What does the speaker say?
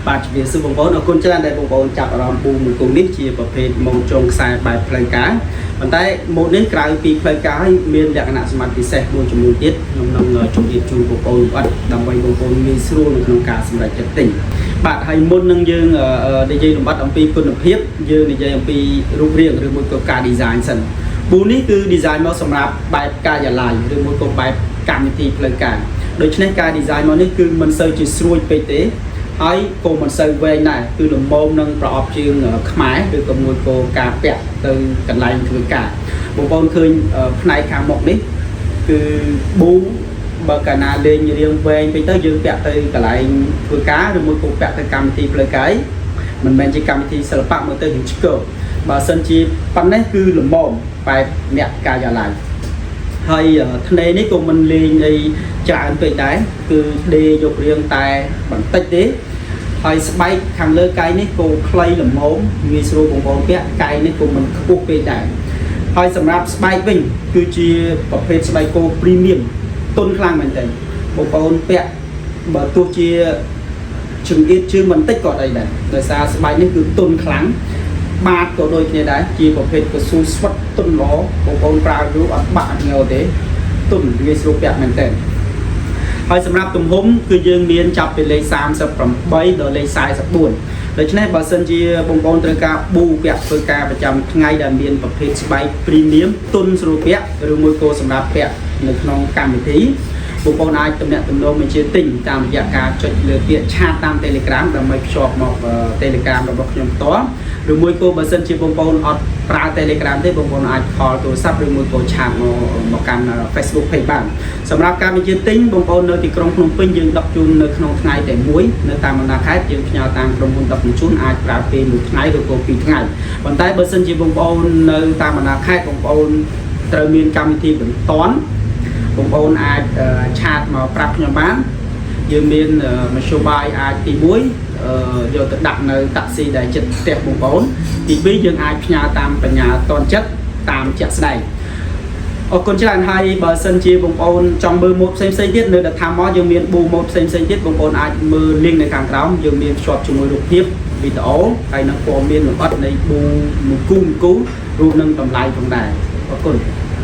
បាទជំរាបសួរបងប្អូនអរគុណច្រើនដែលបងប្អូនចាប់អារម្មណ៍ប៊ូមួយគូនេះជាប្រភេទម៉ូតចងខ្សែបែបផ្លូវការប៉ុន្តែម៉ូតនេះក្រៅពីផ្លូវការហើយមានលក្ខណៈសមត្ថពិសេសមួយចំនួនទៀតខ្ញុំនឹងជម្រាបជូនបងប្អូនលម្អិតដើម្បីបងប្អូនងាយស្រួលនៅក្នុងការសម្រេចចិត្តទិញបាទហើយមុននឹងយើងនិយាយលម្អិតអំពីគុណភាពយើងនិយាយអំពីរូបរាងឬមួយក៏ការ design សិនប៊ូនេះគឺ design មកសម្រាប់បែបការិយាល័យឬមួយក៏បែបកម្មវិធីផ្លូវការដូច្នេះការ design មកនេះគឺមិនសូវជាស្រួចពេកទេ ហើយក៏មិនសូវវែងដែរគឺលំមនឹងប្រអប់ជើងខ្មែរឬក៏មួយក៏ការពាក់ទៅកន្លែងធ្វើការបងប្អូនឃើញផ្នែកខាងមុខនេះគឺប៊ូបើកាលណាលេងរៀងវែងពេកទៅយើងពាក់ទៅកន្លែងធ្វើការឬមួយក៏ពាក់ទៅកម្មវិធីផ្លូវកាយមិនមែនជាកម្មវិធីសិល្បៈមើលទៅរៀងឆ្កបើសិនជាប៉ុណ្ណេះគឺលំមបែបអ្នកការិយាល័យ ហើយធ្នេនេះក៏មិនលេងអីច្រើនពេកដែរគឺដេយករៀងតែបន្តិចទេហើយស្បែកខាងលើកែងនេះក៏ខ្លីល្មមងាយស្រួលបងប្អូនពាក់កែងនេះក៏មិនខ្ពស់ពេកដែរហើយសម្រាប់ស្បែកវិញគឺជាប្រភេទស្បែកគោ premium ទន់ខ្លាំងមែនទែនបងប្អូនពាក់បើទោះជាចង្អៀតជើងបន្តិចក៏អីដែរដោយសារស្បែកនេះគឺទន់ខ្លាំងបាតក៏ដូចគ្នាដែរជាប្រភេទកស៊ូស្វិតទន់ល្អបងប្អូនប្រើយូរអត់បាក់អត់ងើទេទន់ងាយស្រួលពាក់មែនទែនហើយសម្រាប់ទំហំគឺយើងមានចាប់ពីលេខ38ដល់លេខ44ដូច្នេះបើសិនជាបងប្អូនត្រូវការប៊ូពាក់ធ្វើការប្រចាំថ្ងៃដែលមានប្រភេទស្បែក premium ទន់ស្រួលពាក់ឬមួយក៏សម្រាប់ពាក់នៅក្នុងកម្មវិធីបងប្អូនអាចទំនាក់ទំនងបញ្ជាទិញតាមរយៈការចុចលើពាក្យ chat តាម Telegram ដើម្បីភ្ជាប់មក Telegram របស់ខ្ញុំផ្ទាល់ឬមួយក៏បើសិនជាបងប្អូនអត់ប្រើ Telegram ទេបងប្អូនអាច call ទូរស័ព្ទឬមួយក៏ chat មកមកកាន់ Facebook page បានសម្រាប់ការបញ្ជាទិញបងប្អូននៅទីក្រុងភ្នំពេញយើងដឹកជូននៅក្នុងថ្ងៃតែមួយនៅតាមបណ្ដាខេត្តយើងផ្ញើតាមក្រុមហ៊ុនដឹកជញ្ជូនអាចប្រើពេលមួយថ្ងៃឬក៏ពីរថ្ងៃប៉ុន្តែបើសិនជាបងប្អូននៅតាមបណ្ដាខេត្តបងប្អូនត្រូវមានកម្មវិធីបន្ទាន់បងប្អូនអាច chat មកប្រាប់ខ្ញុំបានយើងមានមធ្យោបាយអាចទី1យកទៅដាក់នៅតាក់ស៊ីដែលជិតផ្ទះបងប្អូនទី2យើងអាចផ្ញើតាមបញ្ញាតនចិត្តតាមជាក់ស្ដែងអរគុណច្រើនហើយបើសិនជាបងប្អូនចង់មើលម៉ូតផ្សេងផ្សេងទៀតនៅដល់ថាមកយើងមានប៊ូម៉ូតផ្សេងផ្សេងទៀតបងប្អូនអាចមើល link នៅខាងក្រោមយើងមានភ្ជាប់ជាមួយរូបភាពវីដេអូហើយនឹងព័ត៌មានលម្អិតនៃប៊ូមួយគូមួយគូរួមនឹងតម្លៃផងដែរអរគុណ។